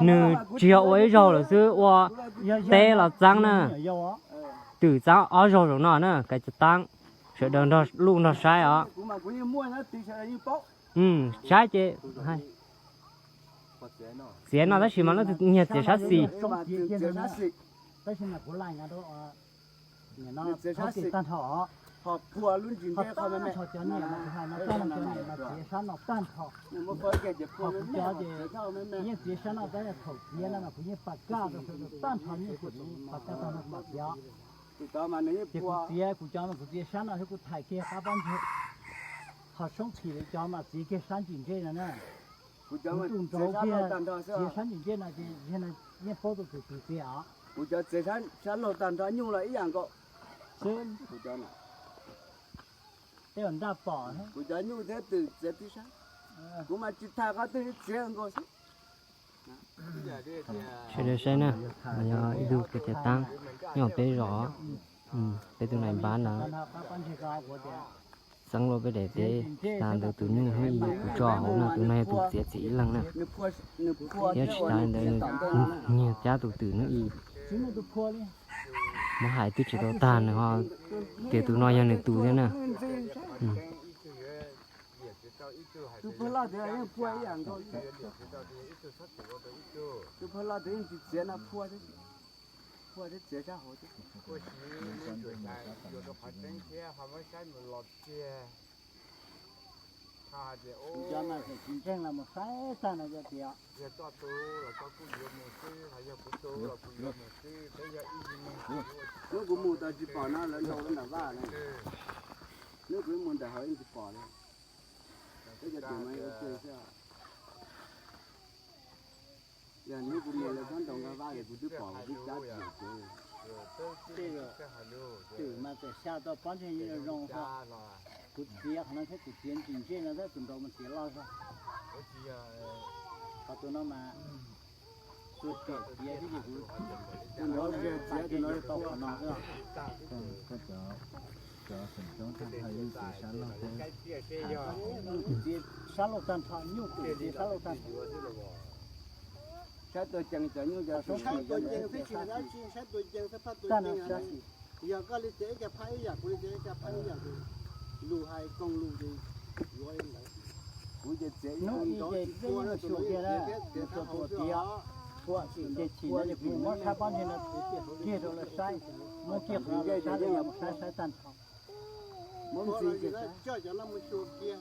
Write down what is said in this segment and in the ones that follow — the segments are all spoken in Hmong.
Nws tsis yog ua ib zaug lawm xwb, ua teb los txeeb na. Twm txeeb ob zaug zaum no na, kav cov taab, sawv daws luj nrog saib os. Saib ces txiav no tab sis mas leej twg nyiag txiav sab xis. Tab sis mas kuv laij tag nrho, ho puag lub ntsis nteb qhov me me, cov niam no txiav sab no tag nrho, ho kuv cov ces yeej txiav sab no tab sis thaum txiav no mas kuv yeej pas kaj rau sawv daws tag nrho, yeej tsis pas kaj tag no mas txiav. Ces kuv txiav kuv cov mas kuv txiav sab no thiab kuv thaij kiag qab pob ntseg, ho soob phim li cov mas txiav kiag sab ntsis ntsej no na. Kuv tus nraud kiag txiav sab ntsis ntsej no ces yeej paub tus twg txiav os. Kuv cov txiav sab laug tag nrho, nyuj los ib yam nkaus. Tej nraj pom kuv cov nyuj thiab twm txiav tib sab. Kuv mas tsis thaij qhov twg, txiav nkaus xwb. Sawv daws saib na, yog ib tug kav cov taab nyob peb zos, peb tus nais npab ntawd txeeb luaj peb daim teb, tas ntawd tus nyuj hnub ib kuv tso hauv no, tus no yog tus txiav txim ib leeg na. Thiab tsis tas li ntawd nws nyiag cab tus twm hnub ib. Muab hais twb tsis tau tag nws ho tias tus no yog nws tus thiab na. Tus pog loj ntawd yeej phua ib yam nkaus li. Tus pog loj ntawd yeej tsis txiav no, phua thiab, phua thiab txiav sab hauv thiab. Cov mas tsis ntseeg los mus saib tag no cov tias. Hnub kuv mus tau tsis pom no lawv nrau nram vaj na. Hnub kuv mus ntawm hauv yeej tsis pom li. Peb cov twm mas ua ke xwb. Yog hnub kuv mus lawv txhob nrau nqa vaj es kuv twb pom kuv twb cab tsis tau. Twm mas txawm xya tau pob ntseg zoo zoo. Kuv txiav qhov no thiab kuv txiav ntsis ntsej no thiab tus nraud mas txiav loj zog. Qhov tus no mas tus txiav thiab ces kuv, tus nraud txiav tus no tau qhov no xwb. Sab laug tag nrho, nyuj twm txiav sab laug tag nrho. Sab tua cees cov nyuj cov twm. Yog koj li txiav ib co phab ib yam, kuv li txiav ib co phab ib yam, lus hais koog lus ces yuav li ntawd. Kuv ces txiav ib hnub ib ces peb yeej xyuas kiag na, mus txog tua tiav, ces chim no ces kuv muab sab pob ntseg no kiag rau lawv saib, muab kiag qhov no rau lawv saib, lawv mus saib saib tag nrho. Coj cov no mus xyuas kiag,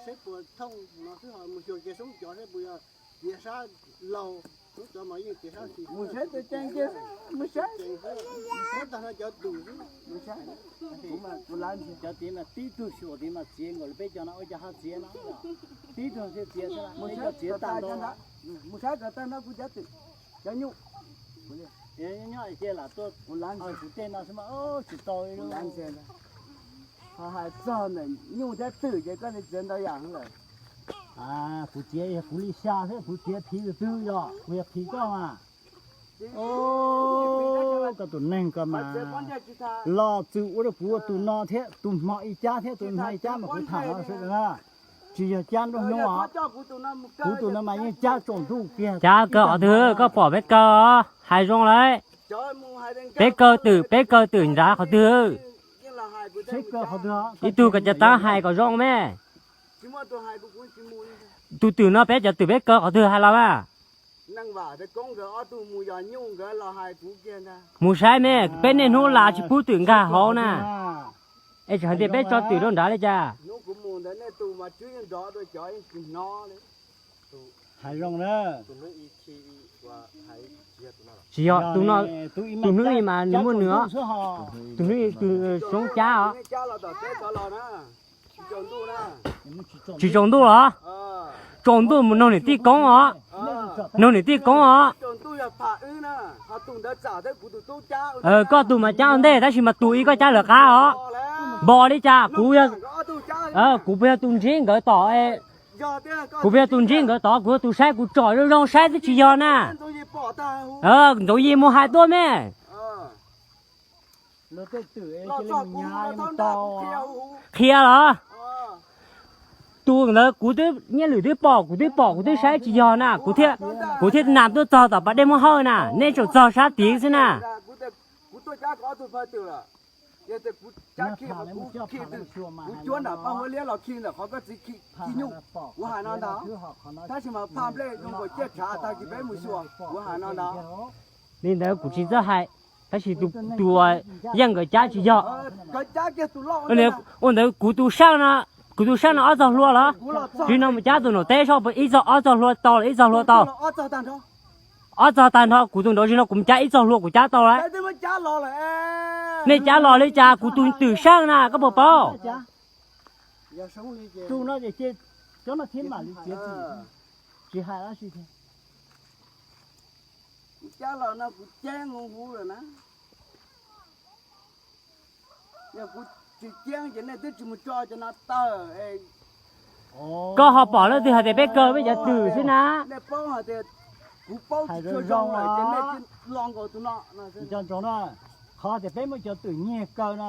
saib puas thooj no xwb, ho mus xyuas kiag soob cov saib puas yog txiav sab laug, soob cov mas yeej txiav sab xis. Mus saib tus cees kiag, mus saib. Saib tag nrho cov twm xwb. Cov tid mas tib tug xyuas tid mas txiav nkaus li peb cov no ua cas ho txiav no. Tib tug thiaj txiav xwb, peb cov txiav tag nrho. Mus saib tag nrho kuv cov twm, cov nyuj. Nyob cia lam tuaj kuv tej no xwb mas tsis tau li. Ho hais txog ntawm nyuj thiab twm ces koj li txiav ntau yam lawm. Kuv txiav yog kuv li xya thiab kuv txiav phiv tus twg yog kuv yog phiv koj mas. Koj tus neeg koj mas los txwm ua rau kuv ua tus no thiab tus hmo ib cab thiab tus hmo ib cab mas kuv tham no xwb na. Tsis yog cab nruab hnub os. Kuv tus no mas yeej cab tsaus ntuj kiag. Cab kaw qhov twg koj pom peb kaw os, hais zoo lawm. Peb kaw twm, peb kaw twm nrad qhov twg? Ib tug kav cov taab hais kom zoo me. Tus twm no peb cov twm peb kaw qhov twg hais los mas. Mus saib me, peb niaj hnub las tsis pub twm nkag hauv na. Es tseem hais tias peb tso twm rau nrad li cas? Hais zoo na. Tsis yog, tus no, tus hnub ib mas nws muaj nws os. Tus hnub ib tus soob cab os. Tsis tsaus ntuj los? Tsaus ntuj mus noog niam tij koob os. Noog niam tij koob os. Koj tus mas cab ua ntej tab sis mas tus ib koj cab lawv qab os. Npog li cas kuv, kuv puas yog tus ntsib nkawd tom, kuv puas yog tus ntsib nkawd tod, kuv yog tus saib, kuv tsom zoo zoo saib twb tsis yog na. Ntxoov Yim mus hais tuaj me. Qhia los? Tus ntawd kuv twb, Nyiaj Lwm twb pom, kuv twb pom, kuv twb saib tsis yog na, kuv thiaj, kuv thiaj nam tuaj txog tom pas dej muab hawj na, neb tseem txog sab tid xwb na. Kuv cuab nram paj huab liab los khi ntawm qhov koj txiv khi nyuj, kuv hais no ntag. Tab sis mas phaj nplej zoo nkaus ciaj tshav tag kis peb mus xyuas, kuv hais no ntag. Li ntawd kuv tsis txawj hais, tab sis tus, tus uas Yeej nkawd cab tsis yog. Ua ntawd kuv tus saj no, kuv tus saj no ob txog hlua los? Tsis no mus cab tus nraum teb soj puas ib txog ob txog hlua tau los ib txog hlua tau? Ob txog tag nrho kuv tus nraud tsis no kuv mus cab ib txog hlua kuv cab tau lawm. Nej cab los li cas kuv tus twm saj na koj puas paub? Tus no ces cov no thiab mam li txiav txim, tsis hais dab tsi thiab. Kuv cab los no kuv ceeb hu hu lawm na. Yog kuv tsis ceeb ces nej twb tsis mus tso cov no tawm. Koj ho pom leej twg hais tias peb kaw peb cov twm xwb na? Nej paub hais tias kuv paub tsis tshua zoo lawm ces nej cia li los nkaus tus no. Cov ntsoov na, qhov tias peb muaj cov twm nyiag kaw no,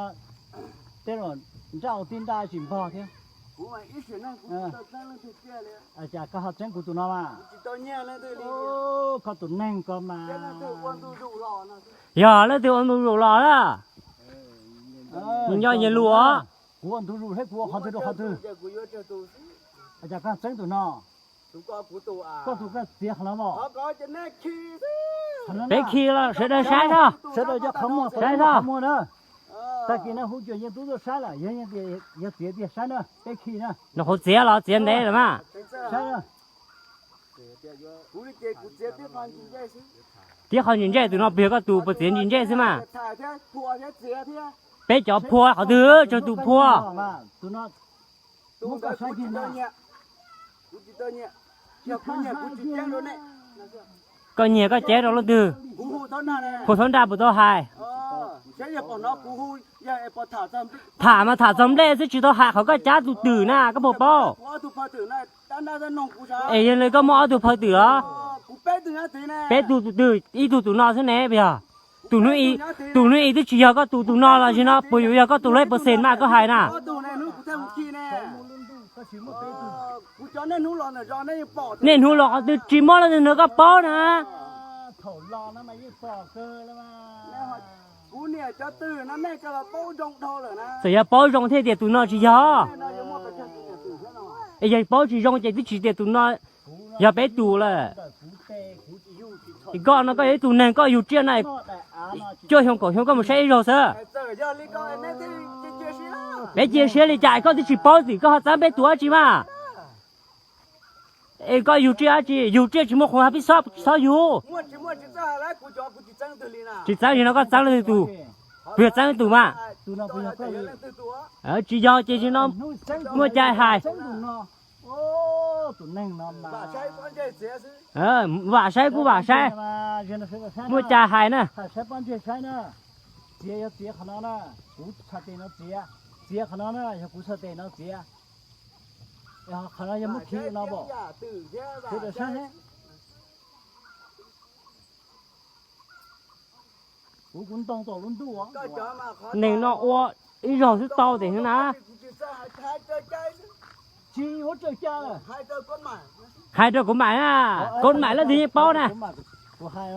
tej zaum nraj ua tib nraj tsis npog thiab. Cas koj ho txeeb kuv tus no mas? Koj tus neeg ko mas. Yog leej twg ua ntu zus los na. Nyias nco nyias lus os. Kuv ua ntu zus thiab kuv ua qhov twg rau qhov twg? Cas koj txeeb tus no? Koj tus koj txiav qhov no mas. Peb khi los sawv daws saib soj. Sawv daws coj qhov muag, qhov muag na. Tag kis no hu cuag yeej tub tuaj saib lawm, yog txiav tiag saib na, peb khi na. Nws qhuv txiav los txiav ntev lawm mas. Saib na. Tib qho ntsis ntsej tus no puas yog koj tus, puas txiav ntsis ntsej xwb mas. Peb cov phua qhov twg, tsawg tus phua? Koj nyiag koj cev rau leej twg? Phua Thaub Nraj puas tau hais? Tham mas tham txog nplej xwb tsis tau hais qhov koj cab tus twm na koj puas paub? Es yog li koj muaj ob tug phaw twm los? Peb tug tus twg, ib tug tus no xwb ne puas yog? Tus hnub ib twb tsis yog koj tus, tus no los sis no puas yuav yog koj tus lawm, puas xees mas koj hais na. Niaj hnub los qhov twg tsis muaj leej twg nrog koj paub na. Txawm yog paub zoo thiaj tias tus no tsis yog. Es yog paub tsis zoo ces twb tsis tias tus no yog peb tus lawm. Es koj no koj yog ib tug neeg koj yug tsiaj no, cuaj xyoo kaum xyoo koj mus saib ib zaug xwb. Peb cia siab li cas koj twb tsis paub tim koj ho txeeb peb tus dab tsi mas. Es koj yug tsiaj dab tsi, yug tsiaj tsis muaj qhov hais pib xob yug. Tsis txeeb li no koj txeeb leej twg tus? Kuv yog txeeb tus mas. Tsis yog ces no muaj cai hais. Vam saib kuj vam saib, muaj cai hais na. Txiav yog txiav qhov no na, kuv txhais tes no txiav. Txiav qhov no na, yog kuv txhais tes no txiav. Qhov no yog muab khi no pom. Sawv daws saib. Kuv, kuv ntoo tom lub ntuj. Neeg no ua ib zaug xwb tau tiag na. Tsis ua raws cai. Hais rau kuv mam na, kuv mam leej twg yeej paub na. Kuv hais,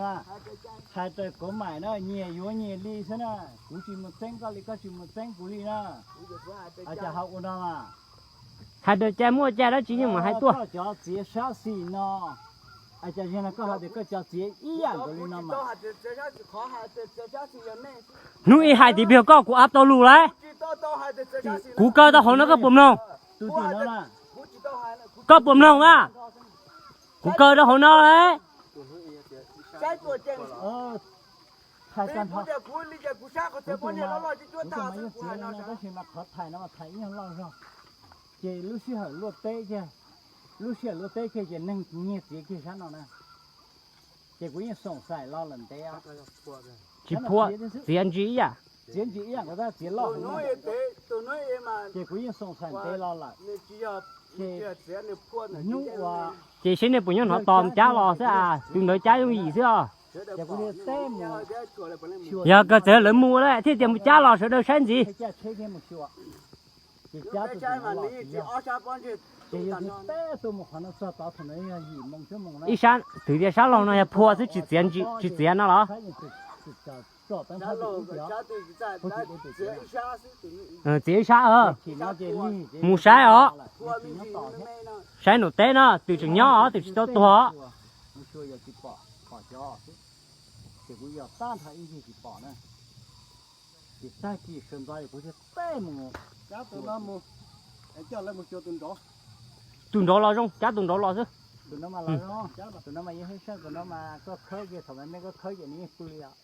hais rau kuv mam na, nyias yuav nyias li xwb na. Kuv tsis mus txeeb koj li koj tsis mus txeeb kuv li na. Cas ho ua no mas. Hais rau cai muaj cai dab tsi yeej mam hais tuaj. Koj cov txiav sab xis no, cas yog no koj hais tias koj cov txiav ib yam nkaus li no mas. Hnub ib hais tias pib koj kuv av tau lus lawm. Kuv kaw tau hauv no koj puas mloog? Koj puas mloog mas? Kuv kaw rau hauv no lawm. Tab sis mas qhov thais no mas thais ib nyuag loj zog. Ces lub sij hawm luaj teb kiag, lub sij hawm luaj teb kiag ces neeg nyiag txiav kiag sab no na. Ces kuv yeej xoom xais los lawm ntev. Tsis phua, txiav ntsis ib yam. Txiav ntsis ib yam nkaus tab txiav loj heev. Ces kuv yeej xoom xais ntev los lawm. Ces hnub uas, ces seb nej puas nyob hnov tos cab los xwb as, tus ntawd cab yooj yim xwb os. Yog kawg txawm lawv mus lawm thiaj tias mus cab los sawv daws saib ntxiv. Ces cab tus no los tsis yog. Ces yog tias peb tuaj mus qhov no txog tod thaum no yog yim moo cuaj moo na. Ib sab twb tias sab laug no yog phua xwb tsis txiav, tsis txiav no los? Saib tus, tus, tus, tus, tus, tus, txiav ib sab, txiav ib sab, mus saib os. Saib nram teb no twb tseem nyob os, twb tsis tau tuag os. Ces kuv yog tab nrho ib ncig tsis pom na. Ces tag kis sawv ntxov kuv thiaj teb mus. Cab tus no mus, coj lawv mus xyuas tus nrov. Tus nrov los zoo, cab tus nrov los xwb. Tus no mas los zoo, tus no mas yeej hej seej, tus no mas koj khawb kiag thaum me me koj khawb ces nws yeej pw li os.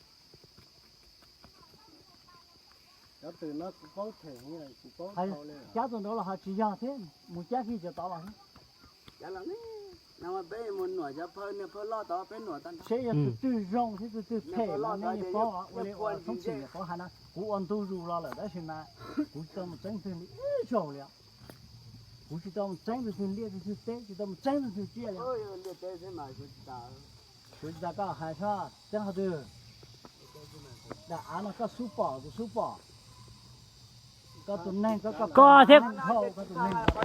Cab tus no kuv paub them, kuv paub Hais, dhau li. Cab tus nrov los ho tsis yog thiab, mus cab kiag cov tod los xwb. Seb yog tus twg zoo thiab tus twg phem mas nej yeej paub, ua li ua txhob txwm paub hais na, kuv ua ntu zus los lawm tab sis mas kuv tsis tau mus txeeb twg li ib zaug li. Kuv tsis tau mus txeeb tus twg liaj tus twg teb, tsis tau mus txeeb tus twg tsiaj li. Kuv tsis tas koj hais sab tseeb qhov twg. Daim av no koj xub pom kuv xub pom. Koj tus neeg, koj, koj thiab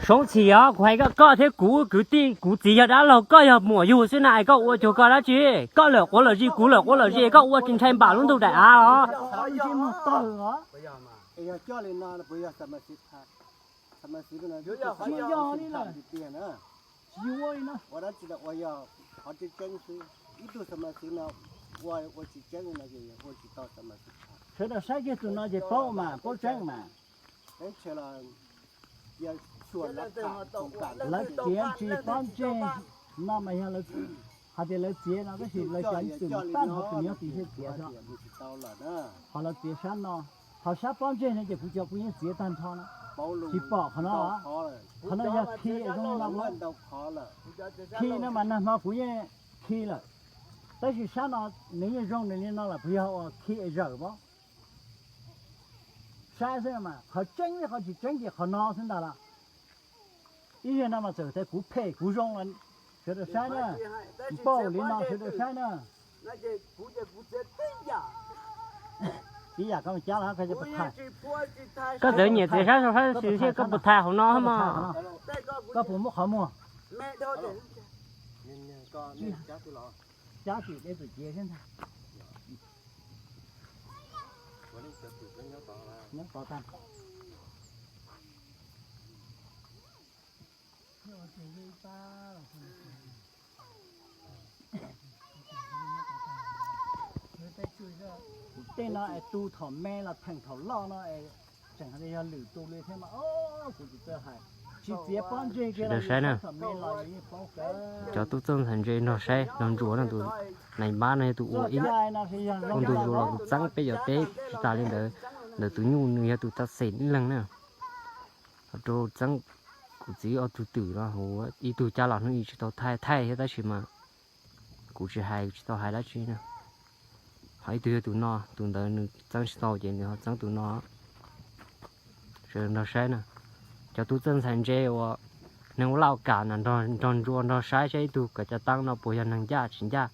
Soob Txhim os, kuv hais koj, koj thiab kuv kwv tij, kuv txiv yog dab laug, koj yog muam yug xwb na, es koj ua cuag koj dab tsi? Koj lawm quav lawm zij, kuv lawm quav lawm zij, koj ua tsis ntshai npam lub ntug daim av os. Sawv daws saib kiag tus no ces paub mas, paub tseeb mas. Lawv txiav ntsis pob ntseg no mas yog hais tias lawv txiav no tab sis lawv cov ntxwm tag nrho tus nyob tim thiaj txiav xwb. Qhov lawv txiav sab no, qhov sab pob ntseg no ces kuv cov kuv yeej txiav tag nrho no. Tsis pom qhov no, qhov no yog khi zoo li no. Khi no mas nag hmo kuv yeej khi lawm, tab sis sab no nws yeej zoo nws li no lawm, puas yog ua khi es zawm pob? Saib xwb mas qhov tseeb thiab qhov tsis tseeb ces qhov no xwb ntag los. Ib yam no mas txawm tias kuv phem kuv zoo los sawv daws saib na, npaum li no sawv daws saib na. Ib yam koj mus cab los koj puas thaij? Koj txawm nyiam txiav sab saum sab xwb thiab koj puas thaij hauv no mog? Koj puas muab qhov muag? Cab tim deb tus ciav xwb ntag. Nyob tod tag. Kuv tej no es tu thaum me los theem thaum loj no es tseem hais tias yog lwm tus li thiab mas kuv tsis txawj hais. Tsis txiav pob ntseg kiag los saib na. Cov tub txawj ntxhais ntse nrog saib nrog ntsuas no, tus nais npab no yog tus ua ib, ua ntu zus los tus txeeb peb cov teb tsis tas li ntawd, ntawm tus nyuj nws yog tus txeeb ib leeg na. Rau txeeb kuv txiv ob tug twm no, ib tug cab los hnub ib tsis tau thaij, thaij thiab tab sis mas kuv tsis hais, tsis tau hais dab tsi na. Ho ib tug yog tus no, tus ntawd nws txeeb tsis tau ces nws ho txeeb tus no. Sawv daws nrog saib na, cov tub txawj ntxhais ntse uas neeg ua laj ua kam na, nrog ntsuas nrog saib saib ib tug kav cov teeb no puas yog neeg ncaj tsis ncaj.